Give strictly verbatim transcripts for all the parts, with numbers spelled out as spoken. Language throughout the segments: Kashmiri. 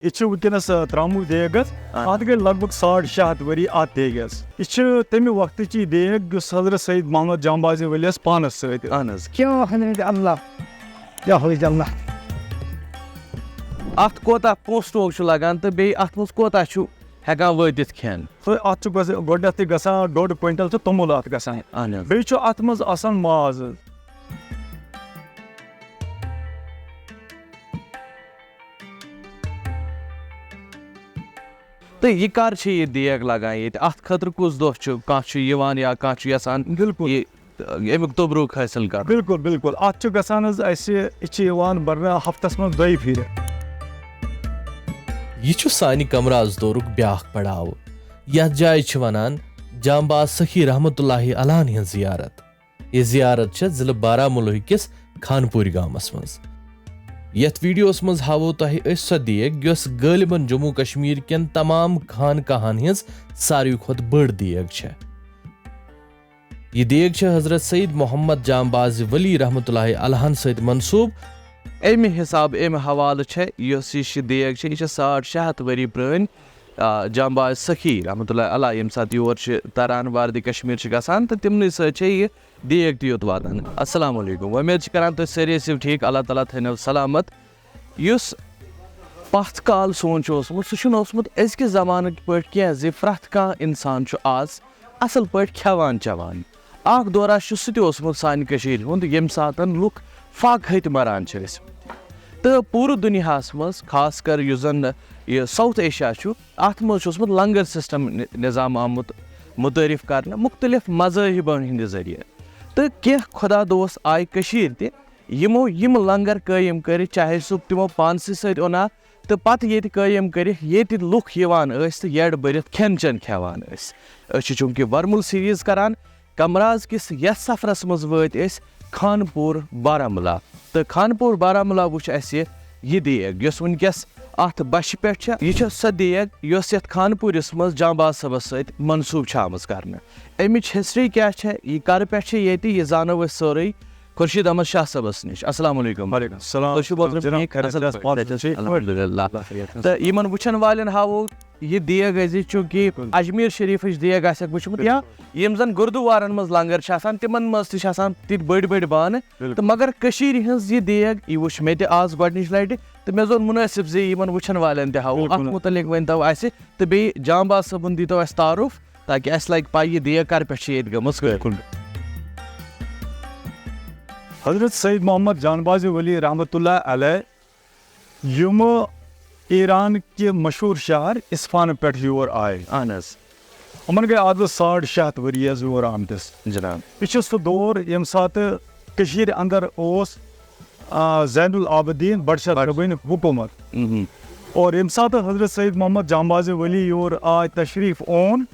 یہِ چھِ وٕنکیٚنَس، آ، ترٛاموٗ دیگ حظ۔ آ۔ اَتھ گٔے لگ بگ ساڑ شےٚ ہَتھ ؤری اَتھ دیگہِ حظ۔ یہِ چھِ تَمہِ وقتٕچ یہِ دیگ، یُس حضرت سید محمد جان بازِ ؤلی یَس پانَس سۭتۍ۔ اہن حظ۔ کیا حضرت اللہ، کیا حضرت اللہ۔ اَتھ کوتاہ پونٛسہٕ ٹوکھ چھُ لگان تہٕ بیٚیہِ اَتھ منٛز کوتاہ چھُ ہٮ۪کان وٲتِتھ کھٮ۪ن؟ تہٕ اَتھ چھُ گژھ-، گۄڈٕنٮ۪تھٕے گژھان ڈۄڈ کویِنٹَل چھُ توٚمُل اَتھ گژھان۔ اہن حظ۔ بیٚیہِ چھُ اَتھ منٛز آسان ماز حظ۔ تہٕ یہِ کر چھِ یہِ دیگ لگان ییٚتہِ؟ اَتھ خٲطرٕ کُس دۄہ چھُ؟ کانٛہہ چھُ یِوان یا کانٛہہ چھُ یژھان بِلکُل۔ یہِ، اَمیُک توٚبرُک حٲصِل کرُن؟ بِلکُل، بِلکُل۔ اَتھ چھُ گژھان حظ اَسہِ، یہِ چھِ یِوان برنہٕ ہفتس منٛز دۄیہِ پھِرِ۔ یہِ چھُ سانہِ کمراز دورُک بیٛاکھ پڑاو۔ یَتھ جایہِ چھِ وَنان جانباز سخی رحمتہ اللہ علیہ ہٕنٛز زیارت۔ یہِ زیارت چھےٚ ضلع بارہمولہ کِس خانپوٗرۍ گامس منٛز۔ یتھ ویڈیوس منٛز ہاوو تۄہہِ أسۍ سۄ دیگ، یۄس غٲلباً جموں کشمیر کٮ۪ن تمام خانقاہن ہٕنٛز ساروی کھۄتہٕ بٔڑ دیگ چھےٚ۔ یہِ دیگ چھےٚ حضرت سید محمد جانباز ولی رحمتہ اللہ علیہ سۭتۍ منسوب۔ امہِ حساب، امہِ حوالہٕ چھےٚ یۄس یہِ شِ-، دیگ چھےٚ، یہِ چھےٚ ساڑ شےٚ ہتھ ؤری پرٛٲنۍ۔ آ، جانباز سخی رحمتہ اللہ علیہ ییٚمہِ ساتہٕ یور چھِ تران، وارِ کشمیر چھِ گژھان، تہٕ تِمنٕے سۭتۍ چھےٚ یہِ دیگ تہِ یوٚت واتان۔ السلام علیکم، وۄمید چھِ کران تُہۍ سٲری ٲسِو ٹھیٖک، اللہ تعالیٰ تھٲینو سلامت۔ یُس پتھ کال سون چھُ اوسمُت، سُہ چھُنہٕ اوسمُت أزکہِ زمانٕکۍ پٲٹھۍ کینٛہہ زِ پرٛٮ۪تھ کانٛہہ انسان چھُ آز اصل پٲٹھۍ کھٮ۪وان چٮ۪وان۔ اکھ دورہ چھُ سُہ تہِ اوسمُت سانہِ کٔشیٖرِ ہُنٛد، ییٚمہِ ساتہٕ لُکھ فاقہٕ ہٕتۍ مران چھِ ٲسمٕتۍ۔ تہٕ پوٗرٕ دُنیاہس منٛز، خاص کر یُس زن یہِ ساؤتھ ایشیا چھُ، اتھ منٛز چھُ اوسمُت لنگر سسٹم نِ-، نظام آمُت متعارف کرنہٕ مختلف مذاہبن ہٕنٛدِ ذٔریعہٕ۔ تہٕ کینٛہہ خدا دوست آیہِ کٔشیٖرِ تہِ، یِمو یِم لنگر قٲیِم کٔرِتھ، چاہے سُہ تِمو پانسٕے سۭتۍ اوٚنا تہٕ پتہٕ ییٚتہِ قٲیِم کٔرِکھ، ییٚتہِ لُکھ یِوان ٲسۍ تہٕ یڈ بٔرِتھ کھٮ۪ن چٮ۪ن کھٮ۪وان ٲسۍ۔ أسۍ چھِ چوٗنٛکہِ ورمُل سیریز کران، کمراز کِس یتھ سفرس منٛز وٲتۍ أسۍ خانپور بارہمولہ۔ تہٕ خانپور بارہمولہ وٕچھ اَسہِ یہِ دیگ، یۄس وٕنکیٚس اتھ بشہِ پٮ۪ٹھ چھےٚ۔ یہِ چھےٚ سۄ دیگ، یۄس یتھ خانپوٗرِس منٛز جانباز صٲبس سۭتۍ منسوٗب چھےٚ آمٕژ کرنہٕ۔ امِچ ہسٹری کیٛاہ چھےٚ، یہِ کرٕ پٮ۪ٹھ چھےٚ ییٚتہِ، یہِ زانو أسۍ سورُے خورشید احمد شاہ صٲبس نِش۔ السلام علیکم۔ وعلیکم السلام۔ تُہۍ چھِو بوزان جناب، ٹھیٖک؟ خیریت اصل چھِ حظ؟ پٲٹھۍ؟ پانہٕ چھِو ٹھیٖک؟ الحمدللہ۔ اللہ خیریت۔ تہٕ یِمن وٕچھن والٮ۪ن ہاوو یہِ دیگ أزِچ، چوٗنٛکہِ بِلکُل۔ اجمیر شریفٕچ دیگ آسٮ۪کھ وٕچھمُت، یا بِلکُل۔ یِم زن گُردُوارن منٛز لنگر چھِ آسان، تِمن منٛز تہِ چھِ آسان تِتھۍ بٔڑۍ بٔڑۍ بانہٕ۔ بِلکُل۔ تہٕ مگر کٔشیٖرِ ہٕنٛز یہِ دیگ، یہِ وٕچھ مےٚ تہِ آز گۄڈٕنِچ لٹہِ، تہٕ مےٚ زون مُنٲسِب زِ یِمن وٕچھن والٮ۪ن تہِ ہاوو۔ بِلکُل۔ اتھ مُتعلق ؤنۍتو اَسہِ، تہٕ بیٚیہِ جانباز صٲبُن دیٖتو اَسہِ تعارُف، تاکہِ اَسہِ لگہِ پَے یہِ دیگ کَرٕ پٮ۪ٹھ چھِ ییٚتہِ گٔمٕژ قٲیِم۔ بِلکُل۔ حضرت سید محمد جانباز ولی رحمتہ اللہ علیہ، یِم ایران کہِ مشہوٗر شہر اصفہان پٮ۪ٹھ یور آے۔ اہن حظ۔ یِمن گٔے آز ساڑ شےٚ ہتھ ؤری حظ یور آمتِس۔ جناب۔ یہِ چھُ سُہ دور ییٚمہِ ساتہٕ کٔشیٖرِ اندر اوس، آ، زین العابدین بڈشاہ بڈ- صٲبٕنۍ حکوٗمت۔ مہم۔ اور ییٚمہِ ساتہٕ حضرت سید محمد جانباز ولی یور آے تشریف اون،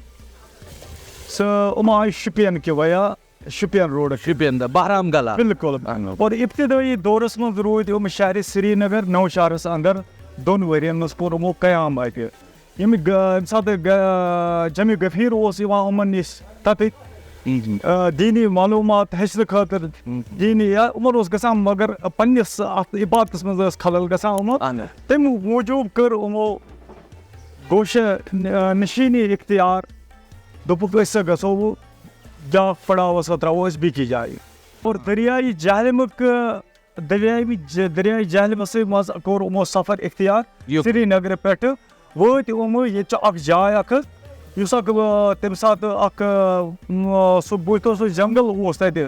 سُہ یِم آے شُپین کہِ ویا شُپین روڈ۔ شُپین تہٕ بہرام گلا۔ بِلکُل۔ اہن حظ۔ اور ابتدٲیی دورس منٛز روٗدۍ یِم شہرِ سرینگر نوشہرس اندر دۄن ؤرین منٛز کوٚر یِمو قیام اتہِ۔ ییٚمہِ گا-، ییٚمہِ ساتہٕ گا-، جمِ غفیٖر اوس یِوان یِمن نِش تَتہِ، مہم۔ آ، دیٖنی معلوٗمات ہیٚچھنہٕ خٲطرٕ، مہم۔ دیٖنی یا یِمن اوس گژھان، مگر پننِس اَتھ عبادتَس منٛز ٲس خلل گژھان یِمو۔ اہن حظ۔ تَمہِ موٗجوٗب کٔر یِمو گوشہ، آ، نشیٖنی اختیار، دوٚپُکھ، أسۍ ہسا گژھو وۄنۍ بیٛاکھ پڑاو ہسا ترٛاوو أسۍ بیٚکِس جایہِ۔ اور دٔریایہِ جہلمُک، آ، دٔریاوِ ج-، دٔریایہِ جہلمہٕ سۭتۍ منٛز کوٚر یِمو سفر اختیار یُک۔ سرینگرٕ پٮ۪ٹھٕ۔ وٲتۍ یِم، ییٚتہِ چھُ اکھ جاے اکھ حظ، یُس اکھ، آ، تَمہِ ساتہٕ اکھ، آ، م-، سُہ بوٗزتو سُہ جنگل اوس تَتہِ،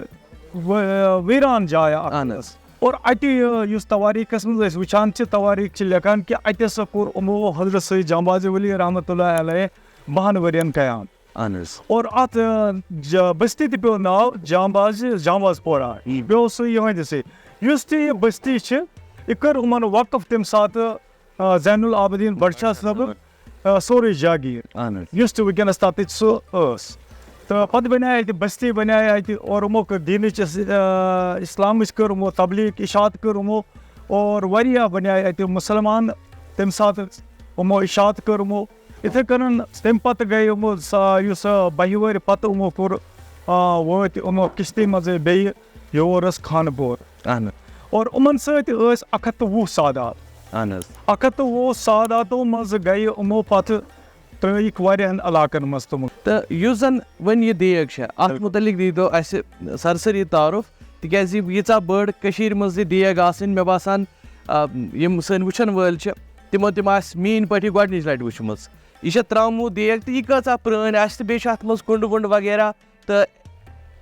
و-، ویران جاے اکھ۔ اہن حظ۔ اور اَتہِ، آ، یُس توٲریٖخَس منٛز أسۍ وٕچھان چھِ، توٲریٖخ چھِ لیکھان کہِ اَتہِ ہسا کوٚر یِمو حضرت سید جانباز ولی رحمتہ اللہ علیہ بَہَن ؤرین قیام۔ اہن حظ۔ اور اَتھ، آ، جا-، بستی تہِ پیوٚو ناو جانباز، جانباز پورہ۔ ہم۔ پیوٚو سُہ یِہنٛدِ سۭتۍ۔ یُس تہِ یہِ بستی چھِ، یہِ کٔر یِمن وقف تَمہِ ساتہٕ، آ، زین العابدین بڈشاہ صٲبُن، آ، سورُے جاگیٖر۔ اہن حظ۔ یُس تہِ وٕنکیٚنَس تَتِچ سُہ ٲس۔ تہٕ پَتہٕ بَنیٛاے اَتہِ بستی، بَنیٛاے اَتہِ، اور یِمو کٔر دیٖنٕچ، آ، اِسلامٕچ کٔر یِمو تبلیٖغ، اِشاعت کٔر یِمو، اور واریاہ بَنیٛاے اَتہِ مُسلمان تَمہِ ساتہٕ یِمو اِشاعت کٔر یِمو۔ یِتھَے کٔنۍ تَمہِ پَتہٕ گٔے یِمو سا-، یُس، آ، بَہہِ وٕہٕرۍ پَتہٕ یِمو کوٚر، آ، وٲتۍ یِمو کِشتی منٛزٕے بیٚیہِ یور حظ خانہٕ پور۔ اہن۔ اور یِمَن سۭتۍ ٲسۍ اَکھ ہَتھ تہٕ وُہ سادات۔ اہن حظ۔ اکھ ہتھ تہٕ وُہ ساداتو منٛز گٔیہِ یِمو پتہٕ ترٲیِکھ واریاہن علاقن منٛز تِم۔ تہٕ یُس زن وۄنۍ یہِ دیگ چھےٚ، اتھ مُتعلق دیٖتو اسہِ سرسری تعارُف، تِکیازِ ییٖژاہ بٔڑ کٔشیٖرِ منٛز یہِ دیگ آسٕنۍ، مےٚ باسان، آ، یِم سٲنۍ وٕچھن وٲلۍ چھِ، تِمو تِم آسہِ میٲنۍ پٲٹھۍ گۄڈٕنِچ لٹہِ وٕچھمٕژ۔ یہِ چھےٚ ترٛاموٗ دیگ، تہٕ یہِ کۭژاہ پرٛٲنۍ آسہِ، تہٕ بیٚیہِ چھُ اتھ منٛز کُنڈٕ وُنڈٕ وغیرہ، تہٕ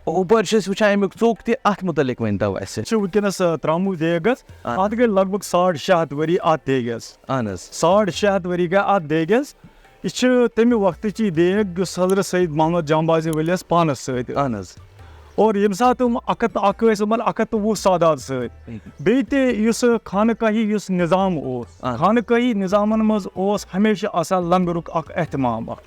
ہُپٲرۍ چھِ أسۍ وٕچھان امیُک ژوٚک تہِ، اتھ مُتعلق ؤنۍ تو اسہِ۔ چھِ وٕنکیٚنَس، آ، ترٛاموٗ دیگ حظ۔ آ۔ اَتھ گٔے لگ بگ ساڑ شےٚ ہَتھ ؤری اَتھ دیگہِ حظ۔ اہن حظ۔ ساڑ شےٚ ہَتھ ؤری گٔے اَتھ دیگہِ حظ۔ یہِ چھِ تَمہِ وقتٕچی دیگ، یُس حضرت سید محمد جانبازی ؤلِیَس پانَس سۭتۍ۔ اہن حظ۔ اور ییٚمہِ ساتہٕ یِم اَکھ ہَتھ تہٕ اَکھ ٲسۍ، یِمَن اَکھ ہَتھ تہٕ وُہ سادات سۭتۍ۔ بیٚیہِ تہِ یُس خانقاہی یُس نظام اوس، آ۔ خانقاہی نظامَن منٛز اوس ہمیشہِ آسان لنگرُک اَکھ اہتمام اَکھ۔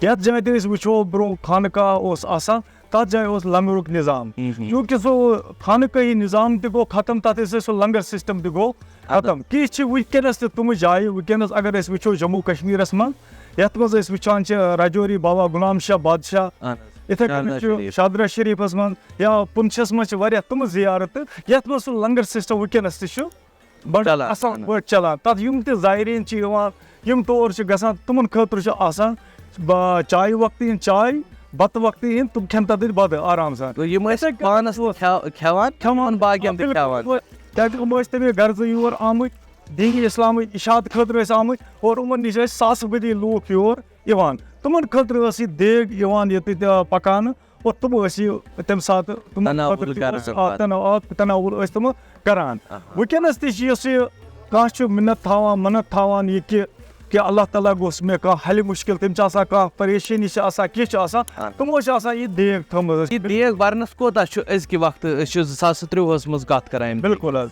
یَتھ جایہِ تہِ أسۍ وٕچھو، برٛونٛہہ خانقاہ اوس آسان، تَتھ جایہِ اوس لنگرُک نظام۔ مہم۔ چوٗنٛکہِ سُہ خانقٲہی نظام تہِ گوٚو ختم، تَتھ سۭتۍ سُہ لنگر سسٹم تہِ گوٚو ختم۔ کینٛہہ چھِ وٕنکیٚنَس تہِ تِمہٕ جایہِ، وٕنکیٚنَس اگر أسۍ وٕچھو جموں کشمیٖرَس منٛز، یَتھ منٛز أسۍ وٕچھان چھِ راجوری بابا غلام شاہ بادشاہ، اہن حظ۔ یِتھَے شاردا کٔنۍ چھُ شریٖف۔ شادرا شریٖفَس منٛز یا پُنچھَس منٛز چھِ واریاہ تِمہٕ زیارتہٕ، یَتھ منٛز سُہ لنگر سسٹم وٕنکیٚنَس تہِ چھُ بَڑٕ چلان، اَصٕل اہن۔ پٲٹھۍ چلان۔ تَتھ یِم تہِ زایریٖن چھِ یِوان، یِم تور چھِ گژھان، تِمَن خٲطرٕ چھُ آسان با-، چایہِ وقتہٕ ہِنٛز چاے، بَتہٕ وقتہٕ ہِنٛز، تِم کھٮ۪ن تَتٮ۪تھ بَتہٕ آرام سان۔ گوٚو یِم ٲسۍ یِتھَے کٔنۍ پانَس اوس کھٮ۪و-، کھٮ۪وان، کھٮ۪وان۔ تِمَن باقیَن تہِ بِلکُل۔ کھٮ۪وان۔ کیٛازِ یِم ٲسۍ تَمے غرضہٕ یور آمٕتۍ، دیٖنی اِسلامٕچ اِشاعت خٲطرٕ ٲسۍ آمٕتۍ، اور یِمَن نِش ٲسۍ ساسہٕ بٔدی لوٗکھ یور یِوان۔ تِمَن خٲطرٕ ٲس یہِ دیگ یِوان ییٚتہِ تہِ پَکاونہٕ، اور تِم ٲسۍ یہِ تَمہِ ساتہٕ تِمَن تناوُل خٲطرٕ تہِ کَران اوس، تِم آ، پَتہٕ۔ تناو-، آ، تناوُل ٲسۍ تِم کَران۔ آہا۔ وٕنکیٚنَس تہِ چھِ یُس یہِ کانٛہہ چھُ مِنت تھاوان، مَنت تھاوان یہِ کہِ، کہِ اللہ تعالیٰ گوٚژھ مےٚ کانٛہہ حلہِ مُشکِل، تٔمِس چھِ آسان کانٛہہ پریشٲنی چھِ آسان، کینٛہہ چھِ آسان، آ۔ تِمو چھِ آسان یہِ دیگ تھٲومٕژ۔ یہِ دیگ بَرنَس کوٗتاہ چھُ أزکہِ وقتہٕ؟ أسۍ چھِ زٕ ساس تہٕ ترٛۆہَس منٛز کَتھ کَران اَمہِ۔ بِلکُل حظ۔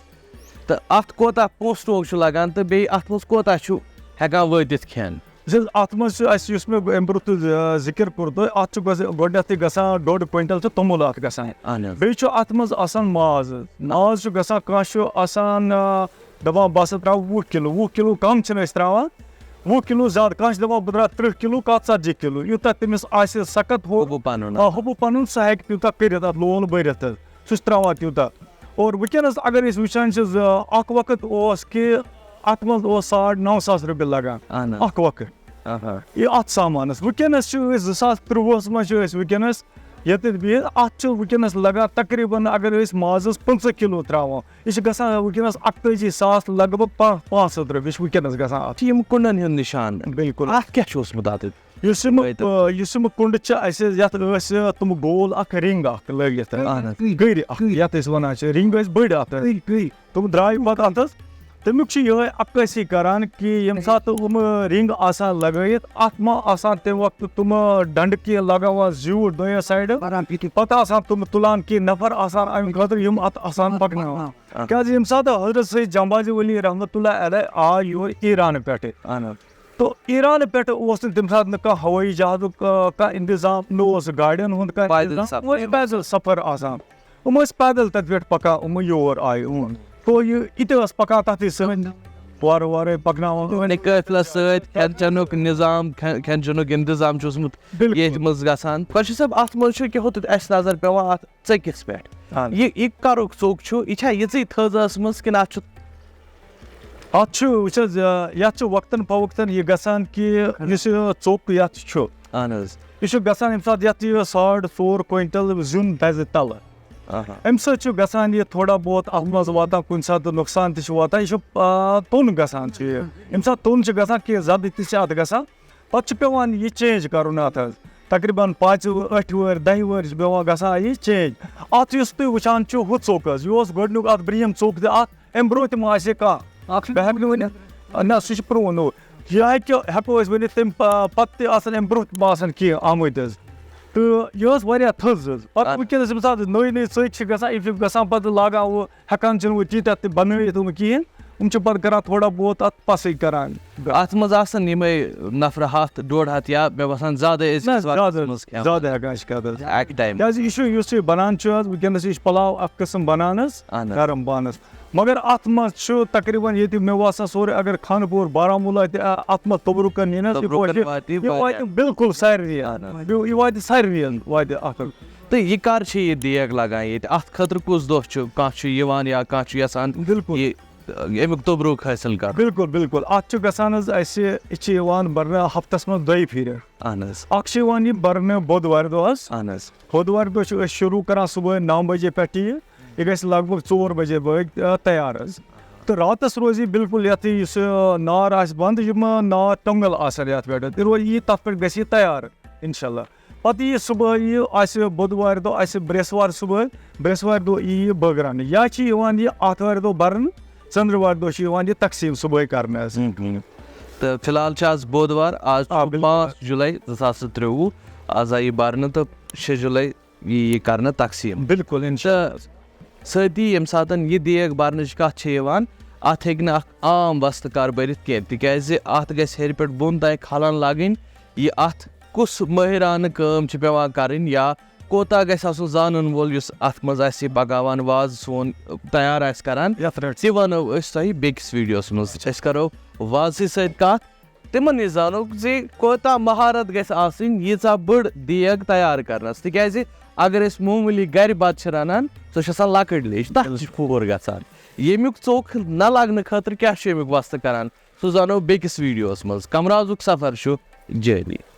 تہٕ اَتھ کوٗتاہ پونٛسہٕ ٹونٛگ چھُ لَگان تہٕ بیٚیہِ اَتھ منٛز کوٗتاہ چھُ ہٮ۪کان وٲتِتھ کھٮ۪ن؟ زِ اَتھ منٛز چھُ اَسہِ، یُس مےٚ اَمہِ برٛونٛہہ تہِ، آ، ذِکِر کوٚر تۄہہِ، اَتھ چھُ گۄڈٕ-، گۄڈٕنٮ۪تھٕے گژھان ڈۄڈ کویِنٹَل چھُ توٚمُل اَتھ گژھان۔ اَہَن حظ۔ بیٚیہِ چھُ اَتھ منٛز آسان ماز۔ ماز چھُ گژھان، کانٛہہ چھُ آسان، آ، دَپان بہٕ ہسا ترٛاوٕ وُہ کِلوٗ، وُہ کِلوٗ کَم چھِنہٕ أسۍ ترٛاوان، وُہ کِلوٗ زیادٕ، کانٛہہ چھُ دَپان بہٕ ترٛاوٕ تٕرٛہ کِلوٗ، کانٛہہ ژَتجی کِلوٗ، یوٗتاہ تٔمِس آسہِ سخت ہُہ، ہُہ بہٕ پَنُن۔ آ، ہُہ بہٕ پَنُن، سُہ ہیٚکہِ تیوٗتاہ کٔرِتھ، اَتھ لول بٔرِتھ حظ، سُہ چھُ ترٛاوان تیوٗتاہ۔ اور وٕنکیٚنَس اگر أسۍ وٕچھان چھِ زِ اَکھ وقت اوس کہِ اَتھ منٛز اوس ساڑ نَو ساس رۄپیہِ لَگان، اَہَن حظ۔ اَکھ وقت۔ آہا۔ یہِ اَتھ سامانَس۔ وٕنکیٚنَس چھِ أسۍ زٕ ساس ترٛۆہَس منٛز چھِ أسۍ وٕنکیٚنَس ییٚتٮ۪تھ بِہِتھ، اَتھ چھُ وٕنکیٚنَس لَگان تقریٖباً، اگر أسۍ مازَس پٕنٛژٕہ کِلوٗ ترٛاوو، یہِ چھِ گژھان وٕنکیٚنَس اَکتٲجی ساس، لگ بگ پا-، پانٛژھ ہَتھ رۄپیہِ چھِ وٕنکیٚنَس گژھان اَتھ۔ چھِ یِم کُنڈَن ہُنٛد نِشان۔ بِلکُل۔ اَتھ کیٛاہ چھُ اوسمُت اَتٮ۪تھ؟ یُس یِم، بٲیتَن۔ آ، یُس یِم کُنڈٕ چھِ اَسہِ، یَتھ ٲسۍ تِم گول اَکھ رِنٛگ اَکھ لٲگِتھ۔ اَہَن حظ۔ گٔرۍ اَکھ، یَتھ أسۍ وَنان چھِ، رِنٛگ ٲسۍ بٔڑۍ اَتھ۔ تِم درٛاے پَتہٕ اَتھ حظ۔ تَمیُک چھُ یِہوٚے عکٲسی کَران کہِ ییٚمہِ ساتہٕ یِم رِنٛگ آسان لَگٲیِتھ، اَتھ ما آسان تَمہِ وقتہٕ تِم ڈَنٛڈٕ کینٛہہ لَگاوان زیوٗٹھ دۄیو سایڈٕ۔ پَتہٕ آسان تِم تُلان کینٛہہ نفر آسان اَمہِ خٲطرٕ یِم اَتھ آسان پَکناوان۔ کیٛازِ ییٚمہِ ساتہٕ حضرت سید جمبازی ولی رحمتہ اللہ علیہ آے یور ایرانہٕ پٮ۪ٹھٕ، اَہَن حظ۔ تو ایرانہٕ پٮ۪ٹھٕ اوس نہٕ تَمہِ ساتہٕ نہٕ کانٛہہ ہوٲیی جہازُک، آ، کانٛہہ اِنتظام، نہٕ اوس گاڑٮ۪ن ہُنٛد کانٛہہ پیدل اِنتظام، سفر۔ یِم ٲسۍ پیدل سفر آسان۔ یِم ٲسۍ پیدل تَتہِ پٮ۪ٹھ پَکان، یِم یور آیہِ۔ تو یہِ، یہِ تہِ ٲس پَکان تَتھٕے سۭتۍ۔ وارٕ وارٕ پَکناوان۔ یعنی قٲفلَس سۭتۍ کھٮ۪ن چٮ۪نُک نظام، کھٮ۪ن، کھٮ۪ن چٮ۪نُک اِنتظام چھُ اوسمُت بِلکُل۔ ییٚتھۍ منٛز گژھان۔ خۄشیٖد صٲب، اَتھ منٛز چھُ کہِ ہوٚتُتھ اَسہِ نظر پٮ۪وان اَتھ ژٔکِس پٮ۪ٹھ۔ اَہَن۔ یہِ، یہِ کَرُک ژوٚک چھُ، یہِ چھا یِژٕے تھٔز ٲسمٕژ کِنہٕ اَتھ چھُ؟ اَتھ چھُ، وٕچھ حظ، آ، یَتھ چھُ وقتاً فوقتاً یہِ گژھان کہِ یُس یہِ ژوٚک یَتھ چھُ، اَہَن حظ۔ یہِ چھُ گژھان ییٚمہِ ساتہٕ یَتھ یہِ ساڑ ژور کویِنٹَل زیُن دَزِ تَلہٕ۔ آہا۔ اَمہِ سۭتۍ چھُ گژھان یہِ تھوڑا بہت اَتھ منٛز واتان، کُنہِ ساتہٕ نۄقصان تہِ چھُ واتان۔ یہِ چھُ، آ، توٚن گژھان چھُ یہِ۔ ییٚمہِ ساتہٕ توٚن چھُ گژھان، کینٛہہ زَدٕ تہِ چھِ اَتھ گژھان، پَتہٕ چھُ پٮ۪وان یہِ چینج کَرُن اَتھ حظ۔ تقریٖباً پانٛژِ، ٲٹھِ وٕہٕرۍ، دَہہِ وٕہٕرۍ چھِ پٮ۪وان گژھان یہِ چینج۔ اَتھ یُس تُہۍ وٕچھان چھِو، ہُہ ژوٚک حظ، یہِ اوس گۄڈٕنیُک اَتھ برٛہِم ژوٚک تہِ اَتھ، اَمہِ برٛونٛہہ تہِ ما آسہِ ہے کانٛہہ؟ بہٕ ہٮ۪کہٕ نہٕ ؤنِتھ۔ نہ، سُہ چھُ پرٛون، نوٚو۔ یہِ ہیٚکہِ، ہٮ۪کو أسۍ ؤنِتھ، تَمہِ پَ-، پَتہٕ تہِ آسَن اَمہِ برٛونٛہہ تہِ ما آسَن کینٛہہ آمٕتۍ حظ۔ تہٕ یہِ ٲس واریاہ تھٔز حظ۔ پَتہٕ اَدٕ۔ وٕنکیٚنَس ییٚمہِ ساتہٕ نٔوۍ نٔوۍ ژٔکۍ چھِ گژھان، یِم چھِ گژھان پَتہٕ لاگان وۄنۍ ہٮ۪کان چھِنہٕ وۄنۍ تیٖتیٛاہ تہِ بَنٲوِتھ یِم کِہیٖنۍ۔ یِم چھِ پَتہٕ کَران تھوڑا بہت اَتھ پَسٕے کَران۔ اَتھ منٛز آسَن یِمَے نفرٕ ہَتھ، ڈۄڈ ہَتھ یا مےٚ باسان زیادٕ أزکِس نہ، وقتَس زیادٕ، منٛز کھٮ۪وان۔ زیادٕ ہٮ۪کان چھِ کَتھ حظ۔ اَکہِ ٹایمہٕ۔ کیٛازِ یہِ چھُ، یُس یہِ بَنان چھُ حظ، وٕنکیٚنَس یہِ چھُ پَلاو اَکھ قٕسٕم بَنان حظ، اَہَن حظ۔ گرم بانَس۔ مگر اَتھ منٛز چھُ تقریٖباً ییٚتہِ مےٚ باسان سورُے، اگر خانپوٗر، بارہمولہ تہِ، آ، اَتھ منٛز توٚبرُکَن یِن حظ، یہِ توٚبرُکَن پوشہِ، واتہِ یہِ واریاہ۔ واتہِ بِلکُل سارنٕے۔ اَہَن حظ۔ یہِ، یہِ واتہِ سارنٕے حظ، واتہِ اَتھ۔ تہٕ یہِ کر چھِ یہِ دیگ لگان ییٚتہِ؟ اَتھ خٲطرٕ کُس دۄہ چھُ؟ کانٛہہ چھُ یِوان یا کانٛہہ چھُ یَژھان بِلکُل۔ یہِ اَمیُک توٚبرُک حٲصِل کَرُن۔ بِلکُل بِلکُل، اَتھ چھُ گژھان حظ اَسہِ، یہِ چھِ یِوان بَرنہٕ ہفتَس منٛز دۄیہِ پھِرِ۔ اَہَن حظ۔ اَکھ چھِ یِوان یہِ بَرنہٕ بۄدوارِ دۄہ حظ۔ اَہَن حظ۔ بۄدوارِ دۄہ چھِ أسۍ شروٗع کَران صُبحٲے نَو بَجے پٮ۪ٹھ یہِ۔ یہِ گژھِ لگ بگ ژور بَجے بٲگۍ، آ، تیار حظ۔ تہٕ راتَس روزِ یہِ بِلکُل یَتھ یُس، آ، نار آسہِ بنٛد، یِم، آ، نار ٹۄنٛگَل آسَن یَتھ پٮ۪ٹھ، تہِ روزِ یہِ، تَتھ پٮ۪ٹھ گژھِ یہِ تیار اِنشاء اللہ۔ پَتہٕ یی صُبحٲے یہِ آسہِ بۄدوارِ دۄہ، آسہِ برٛٮ۪سوار صُبحٲے، برٛٮ۪سوارِ دۄہ یی یہِ بٲگراونہٕ۔ یا چھِ یِوان یہِ آتھوارِ دۄہ بَرنہٕ، ژٔنٛدٕروارِ دۄہ چھِ یِوان یہِ تقسیٖم صُبحٲے کَرنہٕ حظ۔ تہٕ فی الحال چھِ آز بۄدوار، آز آ، چھُ بِلکُل۔ پانٛژھ جُلَے زٕ ساس تہٕ ترٛۆوُہ۔ آز آیہِ یہِ بَرنہٕ تہٕ شےٚ جُلَے یی یہِ کَرنہٕ تقسیٖم۔ بِلکُل اِنشاء تہٕ سۭتی ییٚمہِ ساتَن یہِ دیگ بَرنٕچ کَتھ چھِ یِوان، اَتھ ہیٚکہِ نہٕ اَکھ عام وَستہٕ کار بٔرِتھ کینٛہہ، تِکیٛازِ اَتھ گژھِ ہیٚرِ پٮ۪ٹھ بۄن تام کھَلَن لَگٕنۍ۔ یہِ اَتھ کُس مٲہِرانہٕ کٲم چھِ پٮ۪وان کَرٕنۍ یا کوتاہ گژھِ آسُن زانَن وول یُس اَتھ منٛز آسہِ یہِ پَکاوان، وازٕ سون تیار آسہِ کَران، یَتھ رَٹہِ۔ تہِ وَنو أسۍ تۄہہِ بیٚکِس ویٖڈیوَس منٛز۔ أسۍ کَرو وازٕے سۭتۍ کَتھ، تِمَن نِش زانو زِ کوتاہ مہارت گژھِ آسٕنۍ ییٖژاہ بٔڑ دیگ تیار کَرنَس، تِکیٛازِ اگر أسۍ معموٗلی گَرِ بَتہٕ چھِ رَنان، سۄ چھِ آسان لۄکٕٹ لیٚج، تَتھ چھِ پھوٗر گژھان۔ ییٚمیُک ژوٚک نہ لَگنہٕ خٲطرٕ کیٛاہ چھُ اَمیُک وَستہٕ کَران، سُہ زانو بیٚکِس ویٖڈیوَس منٛز۔ کَمرازُک سفر چھُ جٲری۔